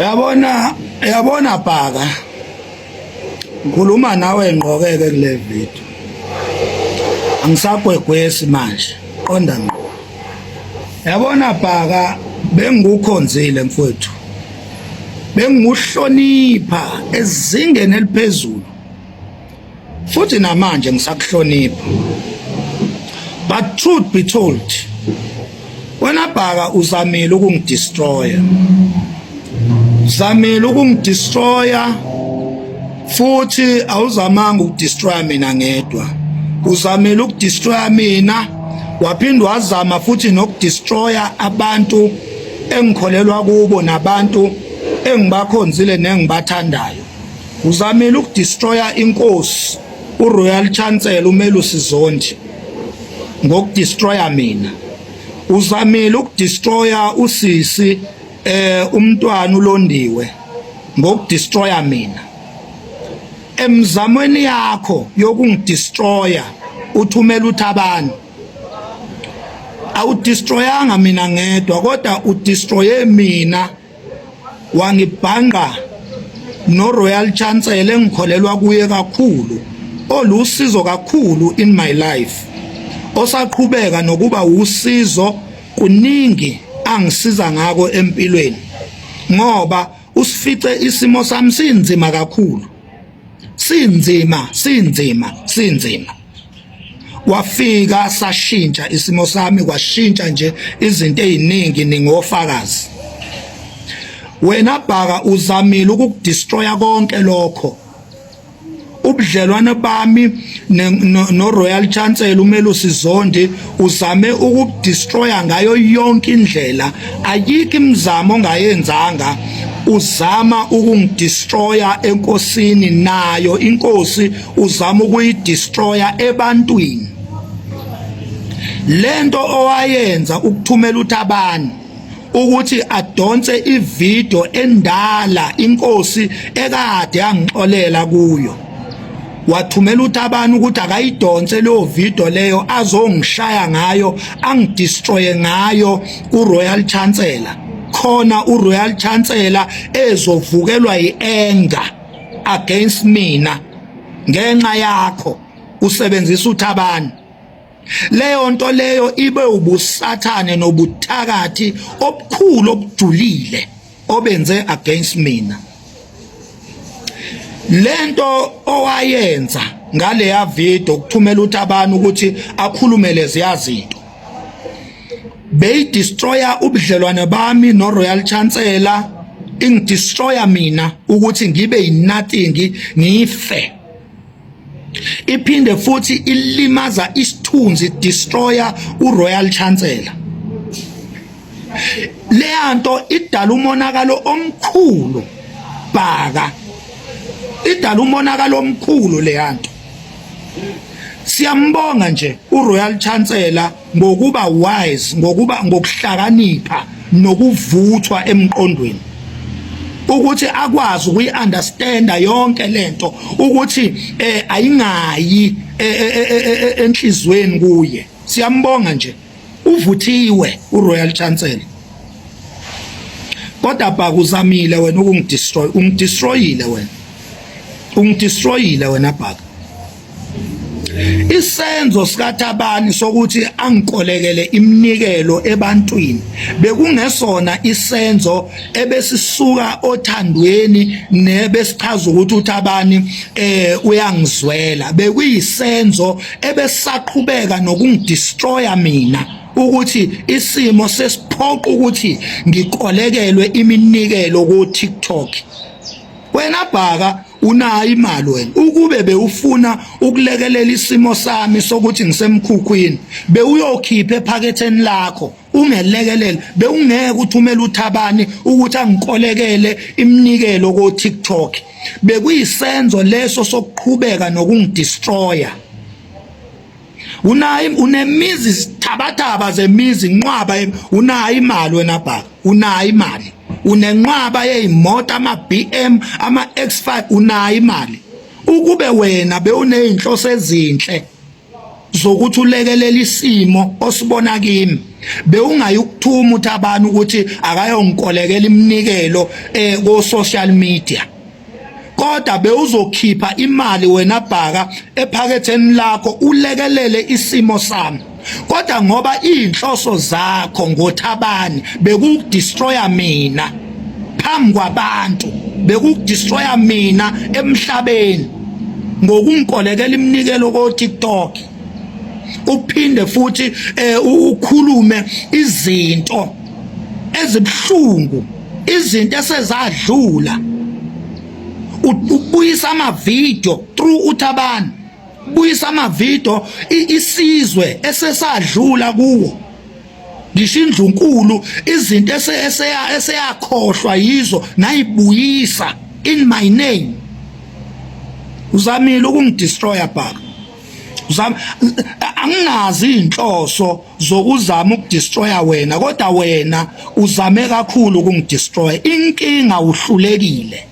Yabona, yabona bhaka. Ngikhuluma nawe ngqokeke kule video. Angisagwegwesi manje. Qonda ngqo. Yabona bhaka bengikukhonzile mfowethu. Benguhlonipha ezingeni eliphezulu. Futhi namanje ngisakuhlonipha. But truth be told, wena bhaka uzamile ukungidestroya. Uzamile ukungidestroya futhi awuzamanga ukudestroya mina ngedwa. Uzamile ukudestroya mina waphinde wazama futhi nokudestroya abantu engikholelwa kubo nabantu engibakhonzile nengibathandayo. Uzamile ukudestroya inkosi uRoyal Chancellor uMelusi Zondi ngokudestroya mina. Uzamile ukudestroya usisi umntwana uLondiwe ngokudestroya mina. Emzamweni yakho yokungidestroya uthumela uThabani. Awudestroyanga mina ngedwa kodwa udestroye mina wangibhanqa no-Royal Chancellor engikholelwa kuye kakhulu olusizo kakhulu in my life osaqhubeka nokuba wusizo kuningi angisiza ngako empilweni ngoba usifice isimo sami sinzima kakhulu sinzima sinzima sinzima wafika sashintsha isimo sami kwashintsha nje izinto eziningi ningofakazi wena bhaka uzamile ukukudestroya konke lokho ubudlelwane bami no Royal Chancellor uMelusi Zondi uzame ukubudestroya ngayo yonke indlela ayikho imizamo ongayenzanga uzama ukungidestroya enkosini nayo inkosi uzama ukuyidestroya ebantwini lento owayenza ukuthumela uThabani ukuthi adonse ivideo endala inkosi ekade yangixolela kuyo wathumela uThabani ukuthi akayidonse leyo video leyo azongishaya ngayo angidestroye ngayo uRoyal Chancellor khona uRoyal Chancellor ezovukelwa yianger against mina ngenxa yakho usebenzisa uThabani leyo nto leyo ibe ubusathane nobuthakathi obukhulu obujulile obenze against mina lento owayenza ngaleya video ukuthumela uThabani ukuthi akhulume leziya zinto beyidestroya ubudlelwane bami no Royal Chancellor ingidestroya mina ukuthi ngibe yinothing ngife iphinde futhi ilimaza isithunzi destroyer uRoyal Chancellor leyanto idala umonakalo omkhulu bhaka idala umonakalo omkhulu leyanto siyambonga nje uRoyal Chancellor ngokuba wise ngokuba ngokuhlakanipha nokuvuthwa emqondweni ukuthi akwazi ukuyiunderstanda yonke lento ukuthi eh ayingayi eh, eh, eh, enhlizweni kuye siyambonga nje uvuthiwe uRoyal Chancellor kodwa bhaka uzamile wena ukungidestroy ungidestroyile wena ungidestroyile wena bhaka Isenzo sikaThabani sokuthi angikolekele iminikelo ebantwini bekungesona isenzo ebesisuka othandweni nebesichaza ukuthi uThabani eh uyangizwela bekuyisenzo ebesaqhubeka nokungidestroya mina ukuthi isimo sesiphoqa ukuthi ngikolekelwe iminikelo ku TikTok wena bhaka unayo imali wena ukube bewufuna ukulekelela isimo sami sokuthi ngisemkhukhwini bewuyokhipha ephaketheni lakho ungelekelele bewungeke uthumele uThabani ukuthi angikolekele iminikelo ko TikTok bekuyisenzo leso sokuqhubeka nokungidestroya unayo unemizi thabathaba zemizi nqwaba unayo imali wena bhaka unayo imali unenqwaba yeyimoto ama BM ama X5 unayo imali ukube wena bewunezinhloso ezinhle zokuthi ulekelele isimo osibona kimi bewungayikuthuma uthi abantu ukuthi akayongikolekela iminikelo eh ko social media kodwa bewuzokhipha imali wena bhaka ephaketheni lakho ulekelele isimo sami kodwa ngoba izinhloso zakho ngothabani bekudestroya mina phambi kwabantu bekudestroya mina emhlabeni ngokungikolekela iminikelo ko TikTok uphinde futhi eh, ukhulume izinto ezibuhlungu izinto esezadlula ubuyisa amavideo through uthabani buyisa amavideo isizwe esesadlula kuwo ngisho indlunkulu izinto eseya eseyakhohlwa yizo nayibuyisa in my name uzamile ukungidestroya bhaka uzama anginazi inhloso zokuzama ukudestroya wena kodwa wena uzame kakhulu ukungidestroya inkinga uhlulekile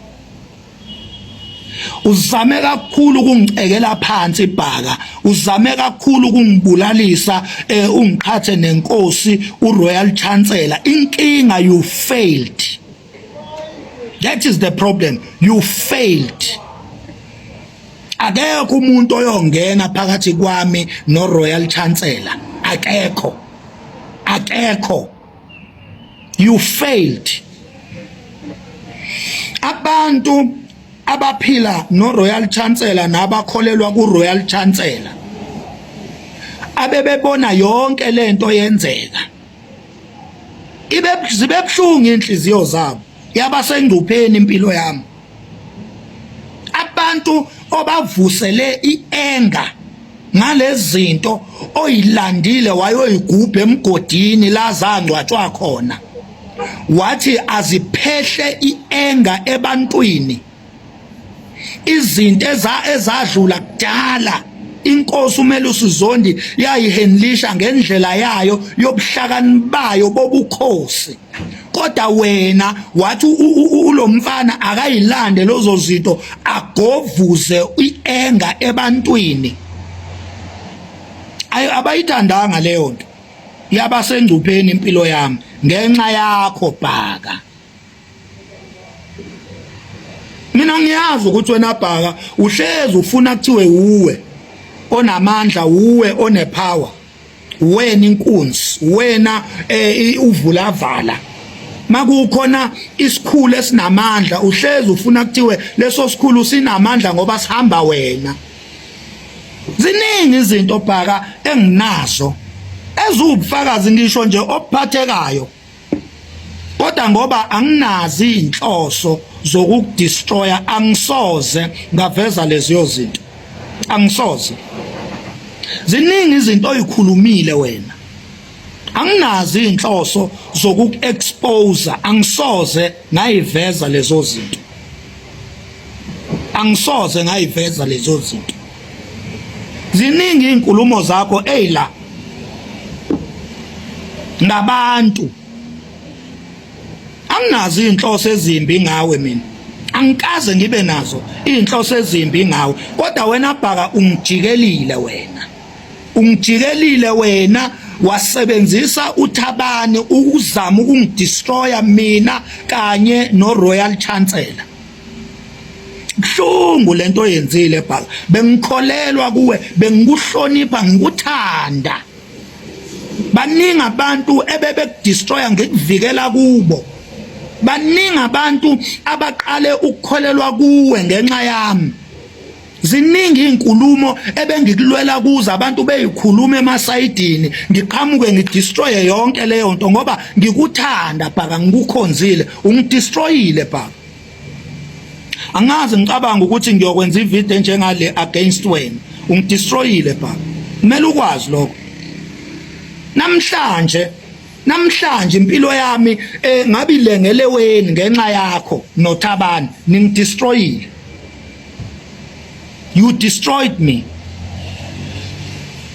uzame kakhulu ukungicekela phansi ibhaka uzame kakhulu ukungibulalisa eh ungiqhathe nenkosi uRoyal Chancellor inkinga you failed that is the problem you failed akekho umuntu oyongena phakathi kwami no Royal Chancellor akekho akekho you failed abantu abaphila no Royal Chancellor nabakholelwa ku Royal Chancellor abebebona yonke lento yenzeka ibe zibe buhlungu inhliziyo zabo yaba sengcupheni impilo yami abantu obavusele ienga ngalezinto oyilandile wayoyigubha emgodini la zangcwatshwa khona wathi aziphehle ienga ebantwini izinto ezadlula kudala inkosi uMelusi Zondi yayihenlisha ngendlela yayo yobuhlakani bayo bobukhosi kodwa wena wathi ulomfana akayilande lezo zinto agovuze ienga ebantwini ayo abayithandanga leyo nto yabasengcupheni impilo yami ngenxa yakho bhaka mina ngiyazi ukuthi wena bhaka uhlezi ufuna kuthiwe uwe onamandla uwe onepower wena inkunzi wena eh, uvulavala makukhona isikhulu esinamandla uhlezi ufuna kuthiwe leso sikhulu sinamandla ngoba sihamba wena ziningi izinto bhaka enginazo eziwubufakazi ngisho nje obuphathekayo kodwa ngoba anginazi inhloso zokukudestroya angisoze ngaveza leziyo zinto angisoze ziningi izinto oyikhulumile wena anginazi inhloso zokuexpose angisoze ngayiveza lezo zinto angisoze ngayiveza lezo zinto ziningi izinkulumo zakho eyila ngabantu anginazo izinhloso ezimbi ngawe mina angikaze ngibe nazo izinhloso ezimbi ngawe kodwa wena bhaka ungijikelile wena ungijikelile wena wasebenzisa uthabani ukuzama ukungidestroya mina kanye no Royal Chancellor Kuhlungu lento oyenzile bhaka bengikholelwa kuwe bengikuhlonipha ngikuthanda baningi abantu ebebekudestroya ngikuvikela kubo baningi abantu abaqale ukukholelwa kuwe ngenxa yami ziningi izinkulumo ebengikulwela kuzo abantu beyikhuluma emasayidini ngiqhamuke ngidestroye yonke leyo nto ngoba ngikuthanda bhaka ngikukhonzile ungidestroyile bhaka angazi ngicabanga ukuthi ngiyokwenza ivideo enjengale against wena ungidestroyile bhaka kumele ukwazi lokho namhlanje namhlanje impilo yami eh ngabe ilengele weni ngenxa yakho nothabani ningidestroyile you destroyed me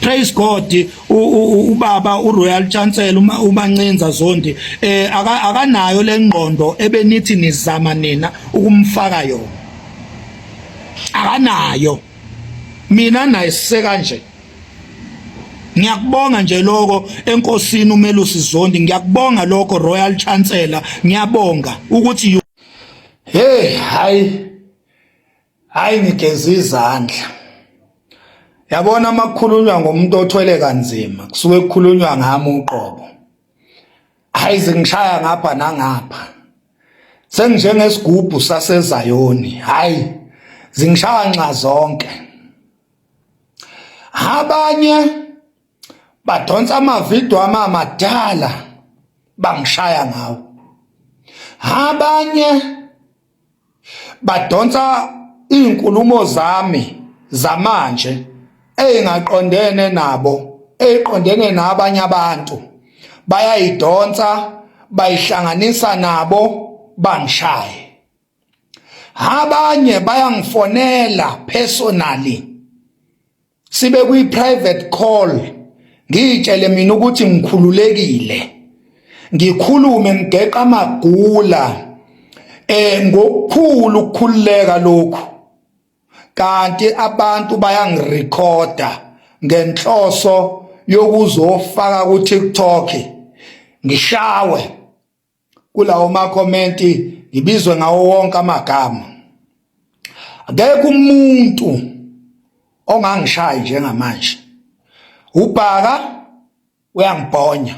praise God ubaba uRoyal Chancellor uMancinza Zondi eh akanayo lengqondo ebenithi nizama nina ukumfaka yona akanayo mina naye sisekanje Ngiyakubonga nje lokho enkosini uMelusi Zondi, ngiyakubonga lokho Royal Chancellor, ngiyabonga ukuthi hey hayi hayi ngigeza izandla. Yabona makukhulunywa ngomuntu othwele kanzima kusuke kukhulunywa ngami uqobo. Hayi zingishaya ngapha nangapha. Senginjengesigubhu saseZayoni. Hayi zingishaya nxa zonke. Abanye badonsa amavidiyo amamadala bangishaya ngawo. Abanye badonsa izinkulumo zami zamanje eyingaqondene nabo eyiqondene nabanye abantu bayayidonsa bayihlanganisa nabo bangishaye. Abanye bayangifonela personally sibe kwi private call ngiyitshele mina ukuthi ngikhululekile ngikhulume ngigeqa amagula ngokukhulu ukukhululeka lokhu kanti abantu bayangirekhoda ngenhloso yokuzofaka ku TikTok ngishawe kulawo makhomenti ngibizwe ngawo wonke amagama. Akekho umuntu ongangishayi njengamanje. Ubhaka uyangibhonya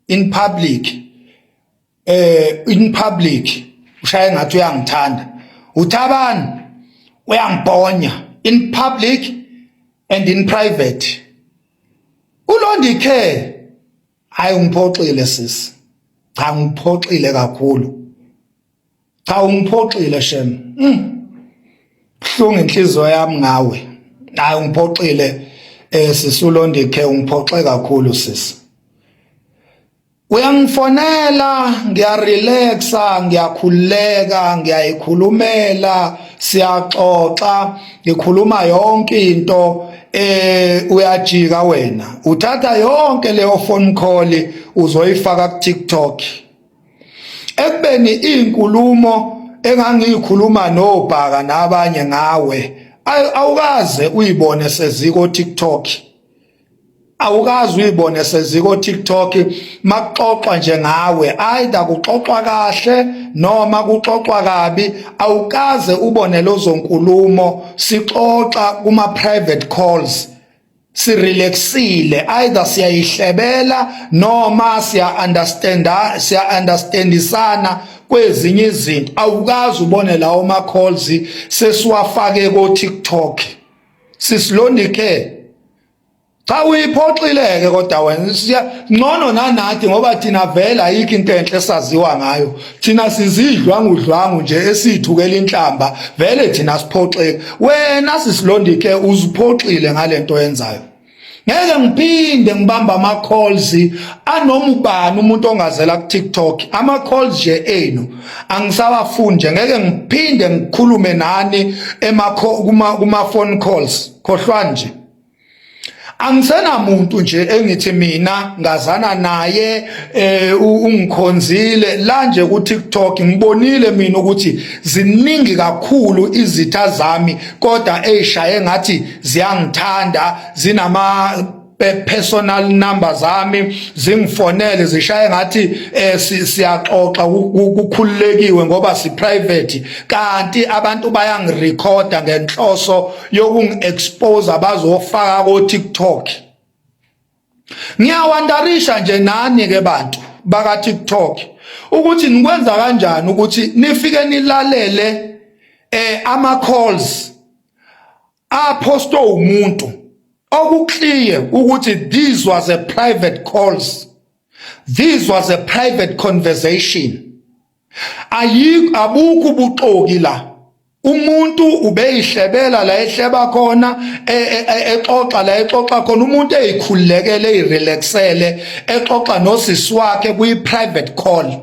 in public, in public ushaye ngathi uyangithanda. Uthabani uyangibhonya in public and in private. Ulondi care hayi ungiphoxile sisi, cha ungiphoxile kakhulu, cha ungiphoxile shem. Buhlungu inhliziyo yami ngawe. Hayi ungiphoxile sisi uLondi Care, ungiphoxe kakhulu sisi. Uyangifonela ngiyarelaxa, ngiyakhululeka, ngiyayikhulumela, siyaxoxa, ngikhuluma yonke into. Uyajika wena uthatha yonke leyo phone call uzoyifaka ku TikTok, ekubeni izinkulumo engangiyikhuluma nobhaka nabanye ngawe awukaze uyibone seziko TikTok, awukaze uyibone seziko TikTok makuxoxwa nje ngawe, either kuxoxwa kahle noma kuxoxwa kabi, awukaze ubone lezo nkulumo sixoxa kuma private calls sirelaxile, either siyayihlebela noma siya understanda, siya understandisana kwezinye izinto. Awukaze ubone lawo ma calls sesiwafake ko TikTok. Sisilondi Care, cha uyiphoxileke kodwa wena siya ngcono nanathi ngoba thina vele ayikho into enhle esaziwa ngayo. Thina sizidlwangudlwangu nje esithukela inhlamba, vele thina siphoxeke. Wena sisilondi ke uziphoxile ngalento yenzayo. Ngeke ngiphinde ngibamba ama calls anoma ubani umuntu ongazela ku TikTok. Ama calls nje enu angisawafuni nje, ngeke ngiphinde ngikhulume nani ema kuma phone calls, khohlwa nje. Angisenamuntu nje engithi mina ngazana naye ungikhonzile la nje ku TikTok. Ngibonile mina ukuthi ziningi kakhulu izitha zami kodwa eyishaye ngathi ziyangithanda, zinama personal number zami, zingifonele zishaye ngathi siyaxoxa kukhululekiwe ngoba si private, kanti abantu bayangirecorda ngenhloso yokungi-expose bazofaka ko TikTok. Ngiyawandarisha nje nani ke bantu baka TikTok ukuthi nikwenza kanjani ukuthi nifike nilalele ama calls apostwe umuntu okuclear ukuthi this was a private calls, this was a private conversation. Ayikho, abukho ubuxoki la, umuntu ubeyihlebela la ehleba khona, exoxa la exoxa khona, umuntu eyikhululekele eyirelaxele exoxa nosisi wakhe kwi private call.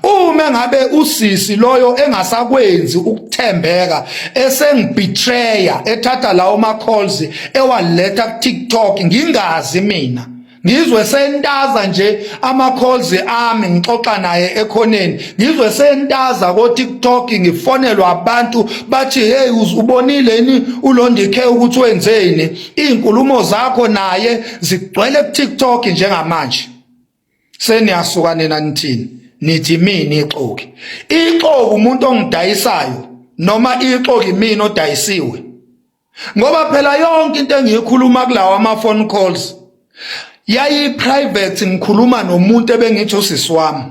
Uma ngabe usisi loyo engasakwenzi ukuthembeka, esengibetreya, ethatha lawo ma calls ewaletha ku TikTok ngingazi mina. Ngizwe sentaza nje ama calls ami ngixoxa naye ekhoneni, ngizwe sentaza ko TikTok, ngifonelwa abantu bathi, "Hey, ubonile yini uLondike ukuthi wenzeni?" Izinkulumo zakho naye zigcwele ku TikTok njengamanje. Seniyasuka nina nithini? Nithi mina ixoki. Ixoki umuntu ongidayisayo noma ixoki mina odayisiwe? Ngoba phela yonke into engiyikhuluma kulawa ama phone calls yayi private, ngikhuluma nomuntu ebengithi usisi wami,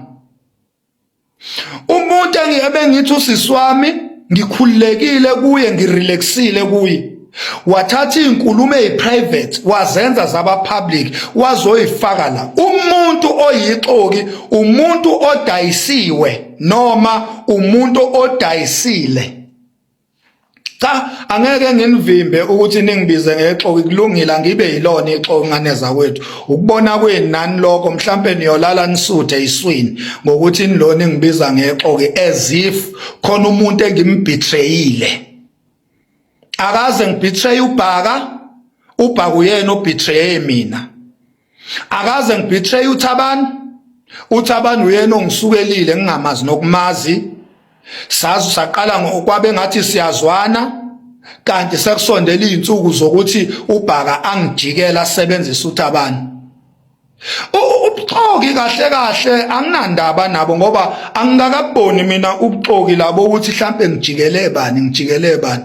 umuntu ebengithi usisi wami, ngikhululekile kuye, ngirelaxile kuye. Wathatha izinkulumo eziprivate, wazenza zaba public, wazoyifaka la. Umuntu oyixoki umuntu odayisiwe noma umuntu odayisile. Cha, angeke nginivimbe ukuthi ningibize ngexoki, kulungile, angibe yilona ixoki ngane zakwethu. Ukubona kwenu nani lokho, mhlambe niyolala nisuthe iswini ngokuthi nilona ngibiza ngexoki, as if khona umuntu engimbetrayile. Akaze ngibetray uBhaka, uBhaka uyena obetray mina. Akaze ngibetray uThabani, uThabani uyena ongisukelile ngingamazi nokumazi. Sazi saqala ngokwabe ngathi siyazwana, kanti sekusondela izinsuku zokuthi uBhaka angijikela asebenzisa uThabani. Ubuxoki kahle kahle anginandaba nabo, ngoba angikakaboni mina ubuxoki labo ukuthi mhlambe ngijikele bani, ngijikele bani.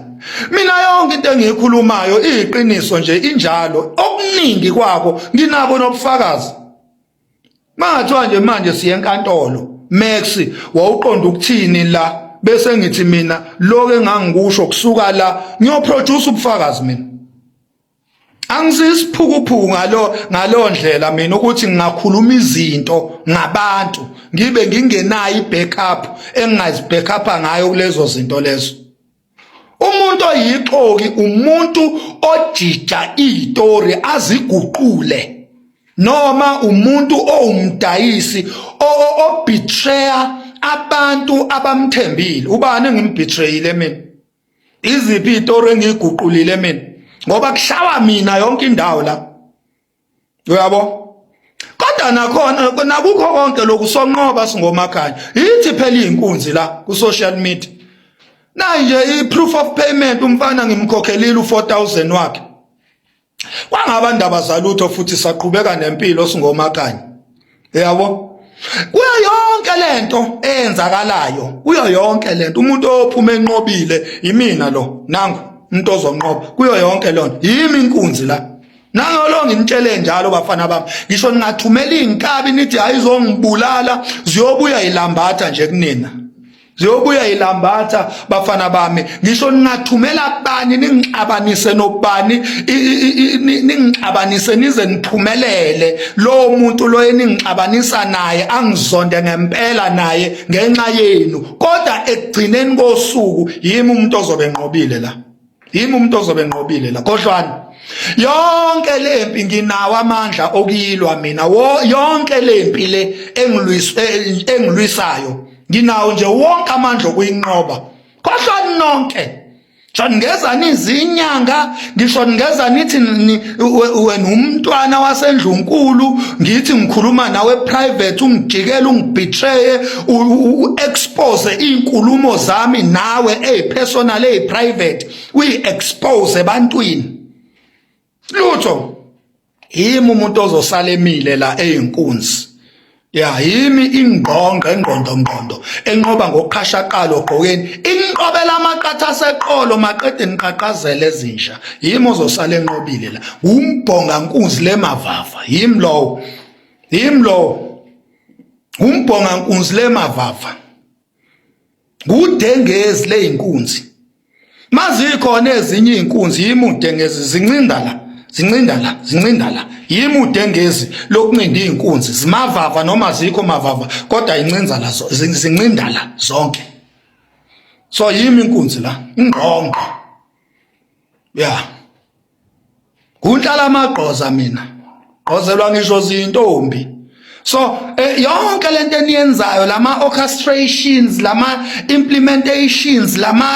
Mina yonke into engiyikhulumayo iyiqiniso nje, injalo. Okuningi kwako nginabo nobufakazi. Mangathiwa nje manje siye enkantolo, "Max, wawuqonda ukuthini la?" bese ngithi mina lokho engangikusho kusuka la, ngiyoproduce ubufakazi. Mina angisisiphukuphuku ngalo ndlela mina ukuthi ngingakhuluma izinto ngabantu ngibe ngingenayo ibackup engingazi-backup ngayo kulezo zinto lezo. Umuntu oyixoki umuntu ojija izitori aziguqule, noma umuntu owumdayisi obetraya abantu abamthembile. Ubani engimbetrayile mina? Iziphi izitori engiyiguqulile mina? Ngoba kushawa mina yonke indawo la, uyabo. Kodwa nakhona nakukho konke lokhu sonqoba singomakhanya, yithi phela izinkunzi la ku social media. Nayi nje i-proof of payment, umfana ngimkhokhelile u4000 wakhe, kwangaba ndaba zalutho, futhi saqhubeka nempilo singomakhanya, uyabo. Kuyo yonke lento eyenzakalayo, kuyo yonke lento, umuntu ophuma enqobile yimina lo. Nangu umuntu ozonqoba kuyo yonke lonto, yimi inkunzi la. Nangolo nginitshele njalo bafana bami, ngisho ningathumela izinkabi nithi ayizongibulala, ziyobuya ilambatha nje kunina, ziyobuya ilambatha bafana bami. Ngisho ningathumela bani ningixabanise nobani, ningixabanise nize niphumelele, lo muntu lo eningixabanisa naye angizonde ngempela naye ngenxa yenu, kodwa ekugcineni kosuku yimi umuntu ozobe enqobile la, yimi umuntu ozobe enqobile la. Khohlwani yonke lempi, nginawo amandla okuyilwa mina. Wo yonke lempi le engilwisayo, nginawo nje wonke amandla okuyinqoba. Khohlwani nonke. Ngisho ningeza nizinyanga, ngisho ningeza nithi wena umntwana wasendlunkulu, ngithi ngikhuluma nawe private, ungijikele, ungibetraye, u-expose iy'nkulumo zami nawe eyi-personal, eyi-private, uyi-expose ebantwini, lutho. Yimi umuntu ozosala emile la eyinkunzi ya, yimi ingqongqo engqondo ngqondo enqoba ngokuqhashaqalo ogqokeni, inqobela amaqatha aseqolo maqede niqhaqhazele ezinsha. Yimi ozosala enqobile la, umbhonga nkunzi lemavava, yimi lowo, yimi lowo, umbhonga nkunzi lemavava, ngudengezi leyinkunzi. Mazikhona ezinye izinkunzi, yimi udengezi, zincinda la, zincinda la, zincinda la, yimi udengezi lokuncinda izinkunzi. Zimavava noma zikho mavava, kodwa incinza la, zincinda la zonke. So yimi inkunzi la, ingqongqo ya kunhlala amagqoza, mina gqozelwa ngisho zintombi. So yonke lento eniyenzayo, lama orchestrations, lama implementations, lama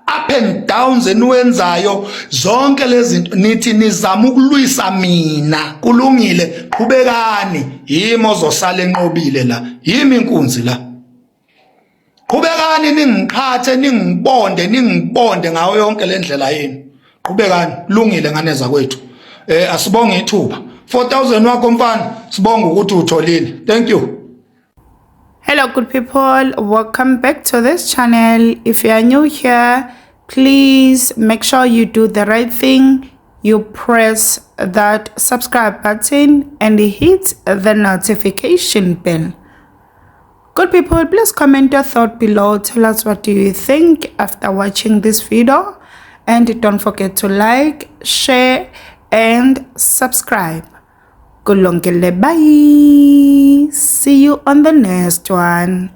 up and downs eniwenzayo, zonke lezi zinto nithi nizama ukulwisa mina, kulungile, qhubekani. Yimi ozosala enqobile la, yimi inkunzi la. Qhubekani ningiqhathe, ningibonde, ningibonde ngayo yonke le ndlela yenu. Qhubekani, kulungile ngane zakwethu. Asibonge ithuba. 4000 wakho mfana, sibonga ukuthi utholile. Thank you. Hello good people, welcome back to this channel. If you are new here, please make sure you do the right thing. You press that subscribe button and hit the notification bell. Good people, please comment your thought below. Tell us what do you think after watching this video, and don't forget to like, share and subscribe. Kulungile, bye. See you on the next one.